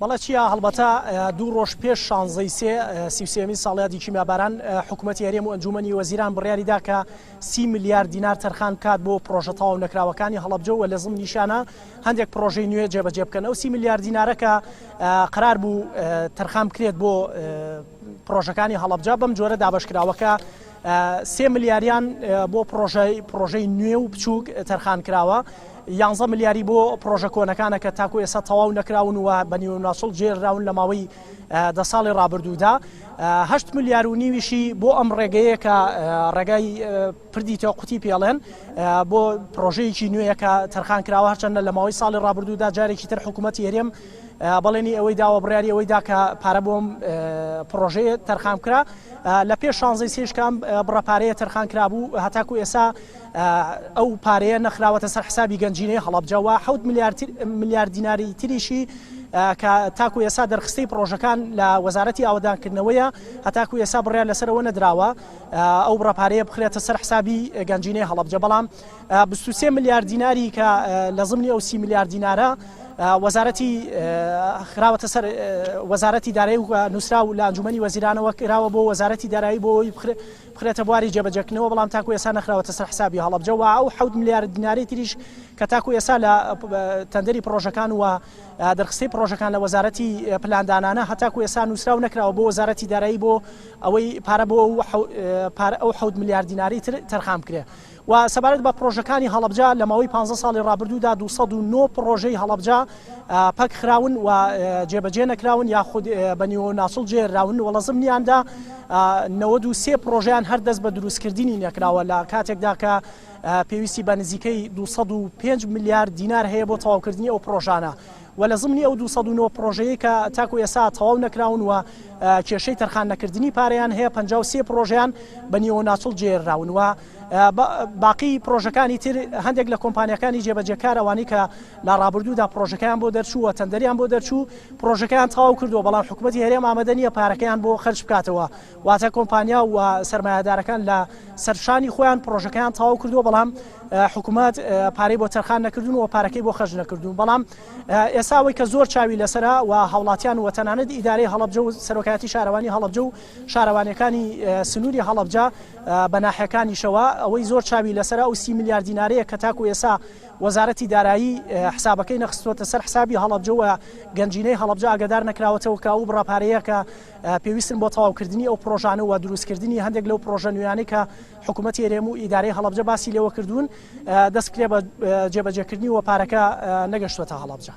بەڵێ چیا، هەڵبەتە دوو ڕۆژ پێش شانزەی سێ، 33مین ساڵیادی کیمیاباران، حکوومەتی هەرێم و ئەنجوومەنی وەزیران بڕیاری دا کە 30 ملیار دینار تەرخان بکات بۆ پڕۆژە تەواو نەکراوەکانی هەڵەبجە و لە زمنیشانە هەندێک پڕۆژەی نوێ جێبەجێ بکەن. ئەو 30 ملیار دینارە کە قەرار بوو تەرخان بکرێت بۆ پڕۆژەکانی هەڵەبجە بەم جۆرە دابەش کراوە کە سێ ملیاریان بۆ پڕۆژەی نوێ و بچووک تەرخان کراوە، یانزە ملیاری بۆ پڕۆژە کۆنەکانە کە تاکو ئێستا تەواو نەکراون و بە نیوەناچڵ جێراون لە ماوەی دە ساڵی ڕابردوودا، هەشت ملیار و نیویشی بۆ ئەم ڕێگەیە کە ڕێگای پردی تێقوتی پێڵێن بۆ پڕۆژەیەکی نوێیە کە تەرخان کراوە، هەرچەندە لە ماوەی ساڵی ڕابردوودا جارێکی تر حکوومەتی هەرێم بەڵێنی ئەوەی داوە بڕیاری ئەوەی دا کە پارە بۆم پڕۆژەیە تەرخان بکرا لە پێش شانزەی سێش کام بڕە پارەیە تەرخان کرابوو هەتاکو ئێسا ئەو پارەیە نەخراوەتە سەر حسابی گەنجینەی هەڵەبجە و حەوت ملیار دیناری تریشی کە تاکو ئێسا دەرخستەی پڕۆژەکان لە وەزارەتی ئاوەدانکردنەوەیە هەتاکو ئێسا بڕیار لەسەرەوە نەدراوە ئەو بڕە پارەیە بخرێتە سەر حسابی گەنجینەی هەڵەبجە بەڵام 23 ملیار دیناری کە لە زمنی ئەو 30 ملیار دینارە وەزارەتی خراوەتە سەر وەزارەتی دارایی و نووسراو لە ئەنجومەنی وەزیرانەوە کراوە بۆ وەزارەتی دارایی بۆ ئەوەی بخرێتە بواری جێبەجێکردنەوە بەڵام تاکو ئێستا نەخراوەتە سەر حسابی هەڵەبجە و ئەو حەوت ملیار دیناری تریش کە تاکو ئێستا لە تەندەری پڕۆژەکان و دەرخستەی پڕۆژەکان لە وەزارەتی پلاندانانە هەتاکو ئێستا نووسراو نەکراوە بۆ وەزارەتی دارایی بۆ ئەوەی پارە بۆ پارە ئەو حەوت ملیار دیناری تر تەرخان بکرێ. و سەبارەت بە پڕۆژەکانی هەڵەبجە لە ماوەی پانزە ساڵی ڕابردوودا 209 پڕۆژەی هەڵەبجە پەک خراون و جێبەجێ نەکراون یاخود بە نیوە ناسڵ جێراون و لە زمنیاندا 93 پڕۆژەیان هەر دەست بە دروستکردنی نەکراوە لە کاتێکدا کە پێویستی بە نزیکەی 205 ملیار دینار هەیە بۆ تەواوکردنی ئەو پڕۆژانە. و لە زمنی ئەو 209 پڕۆژەیەی کە تاکو ئێستا تەواو نەکراون و کێشەی تەرخان نەکردنی پارەیان هەیە 53 پڕۆژەیان بە نیوە ناچڵ جێراون و باقی پڕۆژەکانی تر هەندێک لە کۆمپانیاکانی جێبەجێکار ئەوانەی کە لە ڕابردوودا پڕۆژەکەیان بۆ دەرچوو و تەندەریان بۆ دەرچوو پڕۆژەکەیان تەواو کردووە بەڵام حکوومەتی هەرێم ئامادە نییە پارەکەیان بۆ خەرج بکاتەوە واتە کۆمپانیا و سەرمایەدارەکان لە سەرشانی خۆیان پڕۆژەکەیان تەواو کردووە بەڵام حکوومەت پارەی بۆ تەرخان نەکردون و پارەکەی بۆ خەرج نەکردوون بەڵام ئێستا ئەوەی کە زۆر چاوی لەسەرە و هاوڵاتیان و تەنانەت ئیدارەی هەڵەبجە و سەرۆکایەتی شارەوانی هەڵەبجە و شارەوانیەکانی سنووری هەڵەبجە بە ناحیەکانیشەوە ئەوەی زۆر چاوی لەسەرە ئەو 30 ملیار دینارەیە کە تاکو ئێسا وەزارەتی دارایی حسابەکەی نەخستووەتە سەر حسابی هەڵەبجە و گەنجینەی هەڵەبجە ئاگادار نەکراوەتەوە کە ئەو بڕە پارەیە کە پێویستن بۆ تەواوکردنی ئەو پڕۆژانە و دروستکردنی هەندێک لەو پڕۆژە نوێیانەی کە حکوومەتی هەرێم و ئیدارەی هەڵەبجە باسی لێوە کردوون دەست بکرێ بە جێبەجێکردنی و پارەکە نەگەشتووەتە هەڵەبجە.